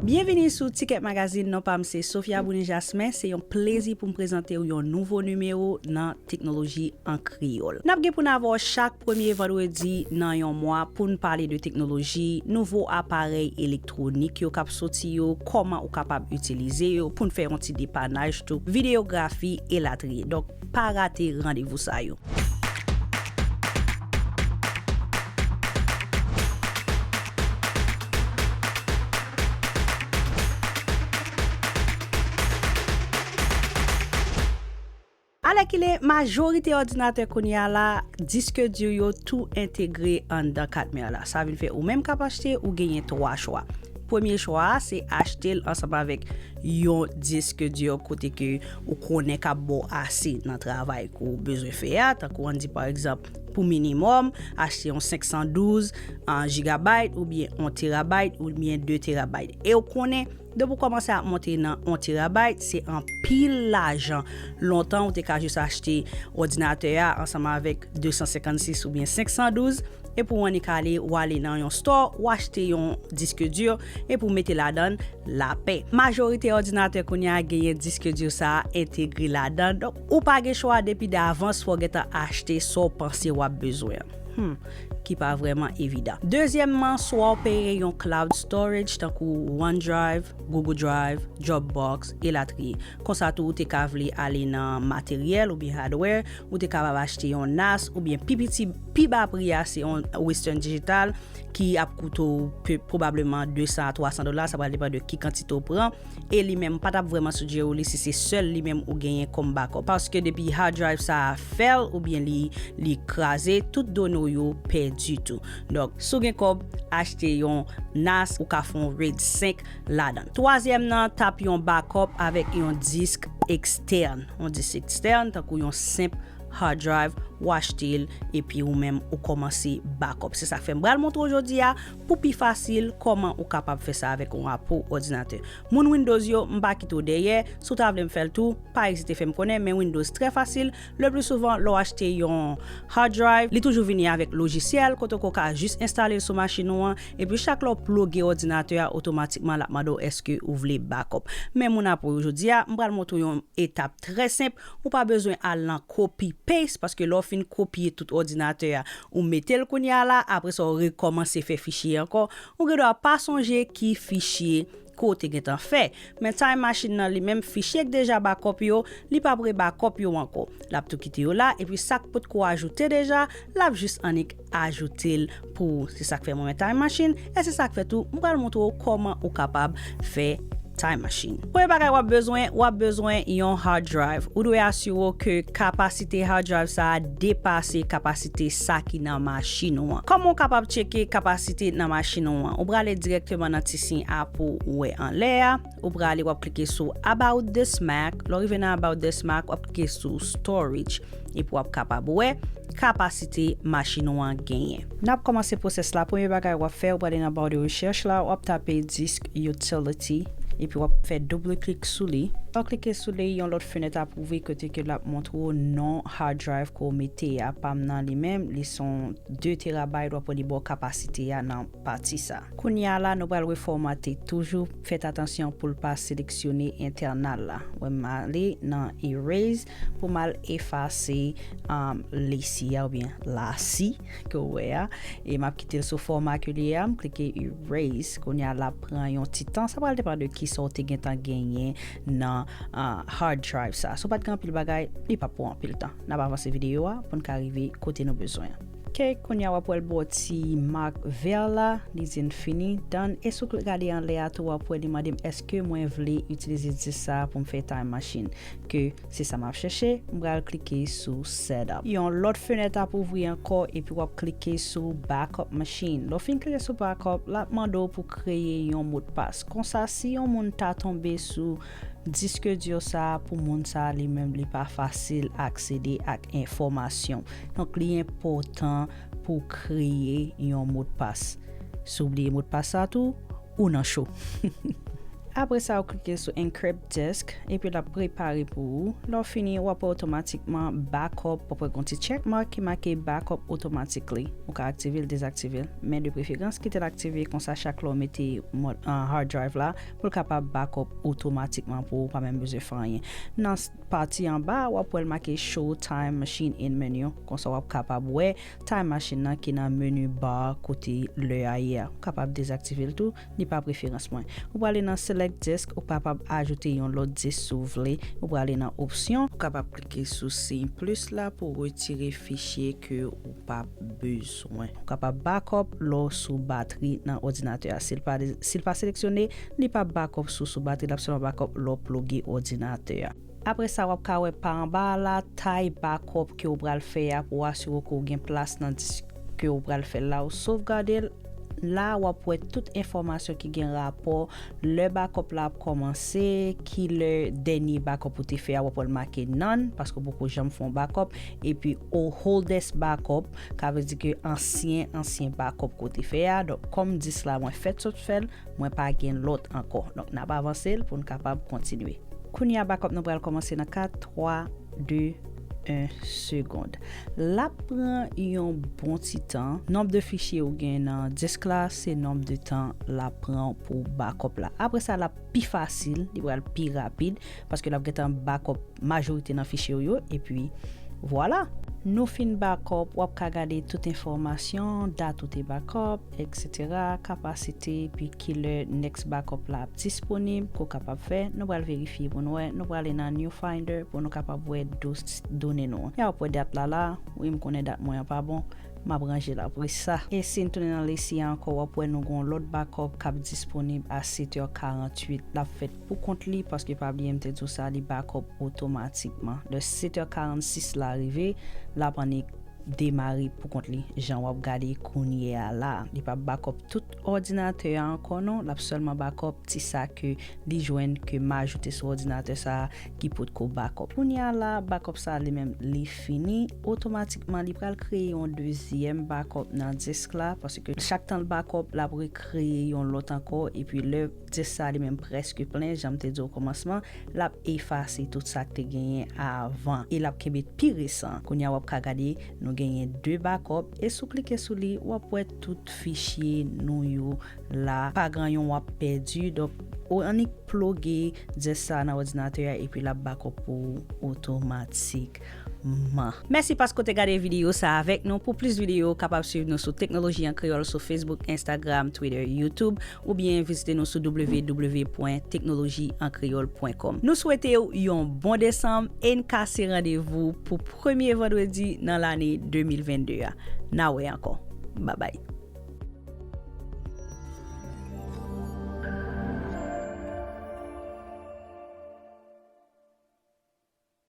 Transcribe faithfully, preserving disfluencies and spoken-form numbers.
Byenvini sou Ticket Magazine, non pa m se Sophia Brunet Jasmin. Se yon plezi pou m prezante w yon nouvo nimewo nan teknoloji an kreyòl. N ap gen pou n avè w chak premye vandredi nan yon mwa pou n pale de teknoloji, nouvo aparèy elektwonik yo k ap soti yo, kòman ou kapab itilize yo, pou n fè yon ti depanaj tou, videyografi, elatriye. Donk, pa rate randevou sa yo. Alèkile, majorite òdinatè kounye a la, disk di yo tou entegre anndan kat mè la. Sa vin fè ou menm k ap achte, ou genyen twa chwa. Premye chwa a, se achte l ansanm avèk yon disk di kote ke ou konnen k ap ba w ase nan travay ke w bezwen fè a, tankou ann di pa egzanp, pou minimòm, achte yon senk san douz, an, jigabayt, oubyen yon terabayt, oubyen de terabayt. E w konnen, depi w kòmanse ap monte nan yon terabayt, se anpil lajan. Lontan, ou te ka jis achte òdinatè a ansanm avèk de san senkannsis oubyen senk san douz, epi w annik ale, w ale nan yon store, w achte yon disk di, epi w mete ladan l, lapè. Majorite òdinatè kounye a genyen disk di sa a entegre ladan l. Donk, ou pa gen chwa, depi davans, fò w gentan achte sa w panse w ap bezwen an. Hmm, ki pa vrèman evidan. Dezyèmman, swa w peye yon cloud storage, tankou OneDrive, Google Drive, Dropbox, elatriye. Konsa tou, ou te ka vle ale nan materyèl oubyen hardware, ou te kapab achte yon nas oubyen pi piti, pi ba pri a, se yon Western Digital ki ap koute w pe-, pwobableman de san a twa san dola, sa pral depann de ki kantite w pran. E li menm, m pa t ap vrèman sijere w li si se sèl li menm ou genyen kòm backup. Paske depi hard drive sa a fail oubyen li, li kraze, tout done w yo pèdi tou. Donk, si w gen kòb, achte yon nas, ou ka fè yon RAID senk ladan l. Twazyèm nan, tap yon backup avèk yon disk ekstèn. Yon disk ekstèn, tankou yon senp hard drive, w achte l, epi ou menm, ou kòmanse backup. Se sa k fè m pral montre w jodi a, pou pi fasil, kòman ou kapab fè sa avèk yon apwo òdinatè. Moun Windows yo, m pa kite w dèyè. Si w ta vle m fè l tou, pa ezite fè m konnen, men Windows trè fasil. Le pli souvan, lè w achte yon hard drive, li toujou vini avèk lojisyèl, kote w ka jis enstale l sou machin ou an, epi chak lè w ploge òdinatè a, otomatikman, l ap mande w èske ou vle backup. Men moun apre yo jodi a, m pral montre w yon etap trè senp. Ou pa bezwen al nan copy paste, paske lè w fin kopye tout òdinatè a, ou mete l kounye a la, apre sa w rekòmanse fè fichye ankò, ou gen dwa pa sonje ki fichye ke w te gentan fè. Men Time Machine nan li menm, fichye k deja backup yo, li p ap re backup yo ankò. L ap tou kite yo la, epi sa k potko ajoute deja, l ap jis annik ajoute l pou ou. Se sa k fè mwen renmen Time Machine, e se sa k fè tou, m pral montre w kòman ou kapab fè Time Machine. Premye bagay w ap bezwen, w ap bezwen yon hard drive. Ou dwe asire w ke kapasite hard drive sa a depase kapasite sa ki nan machin ou an. Kòman w kapab tcheke kapasite nan machin ou an? Ou prale dirèkteman nan ti siy a pou w wè anlè a. Ou prale, w ap klike sou About this Mac. Lè w rive nan About this Mac, w ap klike sou Storage. Epi w ap kapab wè kapasite machin ou an genyen. N ap kòmanse pwosès la. Premye bagay w ap fè, w prale nan ba de rechèch la, w ap tape disk utility, epi w ap fè doub klik sou li. Lè w klike sou li, yon lòt fenèt ap ouvri kote ke l ap montre w non hard drive ke w mete a. Pa m nan li menm, li se yon de terabayt, w ap wè li ba w kapasite a nan pati sa. Kounye a la, nou pral refòmate. Toujou fèt atansyon pou l pa seleksyone entènal la. Wè m ale nan erase pou m al efase, um, lesi a oubyen lasi ke w wè a. E m ap kite l sou fòma ke li ye a, m klike erase. Kounye a l ap pran yon ti tan. Sa pral depann de kisa w te gentan genyen nan, uh, hard drive sa. Si w pa t gen anpil bagay, li p ap pran anpil tan. N ap avanse videyo a pou n ka rive kote nou bezwen an. Ok, kounye a w ap wè l bò ti mak vè la, li di n fini, done. E si w gade anlè a tou, w ap wè li mande m èske mwen vle itilize disk sa a pou m fè Time Machine, ke se sa m ap chèche. M pral klike sou Setup. Yon lòt fenèt ap ouvri ankò, epi w ap klike sou Backup Machine. Lè w fin klike sou Backup, l ap mande w pou kreye yon modpas. Konsa, si yon moun ta tonbe sou disk di sa a, pou moun sa a li menm, li pa fasil aksede ak enfòmasyon. Donk, li enpòtan pou kreye yon modpas. Si w bliye modpas sa tou, ou nan cho. Apre sa, ou klike sou Encrypt Disk, epi l ap prepare pou ou. Lè w fini, w ap wè otomatikman backup, w ap wè yon ti check mark ki make backup automatically. Ou ka aktive l, dezaktive l, men de preferans, kite l aktive, konsa chak lè w mete mòd, uh, hard drive la, pou l kapab backup otomatikman pou ou, pa menm bezwen fè anyen. Nan s- pati anba, w ap wè l make Show Time Machine in Menu. Konsa w ap kapab wè Time Machine nan ki nan menu bar kote lè a ye a. Ou kapab dezaktive l tou, li pa preferans mwen. Ou prale nan Select Disk, ou kapab ajoute yon lòt disk si w vle. Ou prale nan Opsyon, ou kapab klike sou siy plis la pou retire fichye ke ou pa bezwen. Ou kapab backup lè w sou batri nan òdinatè a. Si l pa, si l pa seleksyone, li p ap backup si w sou batri, l ap sèlman backup lè w ploge òdinatè a. Apre sa, w ap ka wè pa anba a la, tay backup ke w pral fè a pou w asire w ke w gen plas nan disk ke w pral fè la, ou sovgade l. La, w ap wè tout enfòmasyon ki gen rapò, lè backup la ap kòmanse, ki lè dènye backup ou te fè a, w ap wè l make none, paske w poko janm fè yon backup, epi oldest backup, ka vle di ke ansyen, ansyen backup ke w te fè a. Donk, kòm disk la, mwen fèt sot fè l, mwen pa gen lòt ankò. Donk, n ap avanse l pou n kapab kontinye. Kounye a, backup nou pral kòmanse nan kat, twa, de, en segonn. L ap pran yon bon ti tan. Nonb de fichye ou gen nan disk la, se nonb de tan l ap pran pou backup la. Apre sa, l ap pi fasil, li pral pi rapid, paske l ap gentan backup majorite nan fichye w yo, epi vwala. Nou fin backup, w ap ka gade tout enfòmasyon, dat ou te backup, et cetera, kapasite, epi kilè next backup la ap disponib, ke w kapab fè. Nou pral verifye pou nou wè. Nou prale nan New Finder pou nou kapab wè dous-, done nou an. Y a w ap wè dat la la. Wi, m konnen dat mwen an pa bon. M ap ranje l apre sa. E si n tounen nan lesi a ankò, w ap wè nou gen yon lòt backup k ap disponib a sèt è karanntuit. L ap fèt pou kont li, paske pa bliye m te di w sa, li backup otomatikman. Lè sèt è karannsis la rive, l ap annik demare pou kont li, jan w ap gade kounye a la. Li p ap backup tout òdinatè a ankò non, l ap sèlman backup ti sa ke li jwenn ke m ajoute sou òdinatè sa a ki potko backup. Kounye a la, backup sa a li menm li fini, otomatikman li pral kreye yon dezyèm backup nan disk la, paske chak tan l backup, l ap rekreye yon lòt ankò, epi lè disk sa a li menm prèske plen, jan m te di okòmansman, l ap efase tout sa k te genyen avan, e l ap kenbe pi resan. Kounye a w ap ka gade, nou genyen de backup, e si w klike sou li, w ap wè tout fichye nou yo la. Pa gen anyen w ap pèdi, donk, ou annik ploge disk sa nan òdinatè a, epi l ap backup pou ou otomatikman. Mèsi paske w te gade videyo sa avèk nou. Pou plis videyo, w kapab swiv nou sou Teknoloji an Kreyòl sou Facebook, Instagram, Twitter, YouTube, oubyen vizite nou sou w w w pwen teknoloji an kreyòl pwen kòm. Nou swete w yon bon desanm e n kase randevou pou premye vandredi nan lane de mil vennde a. N a wè ankò. Babay.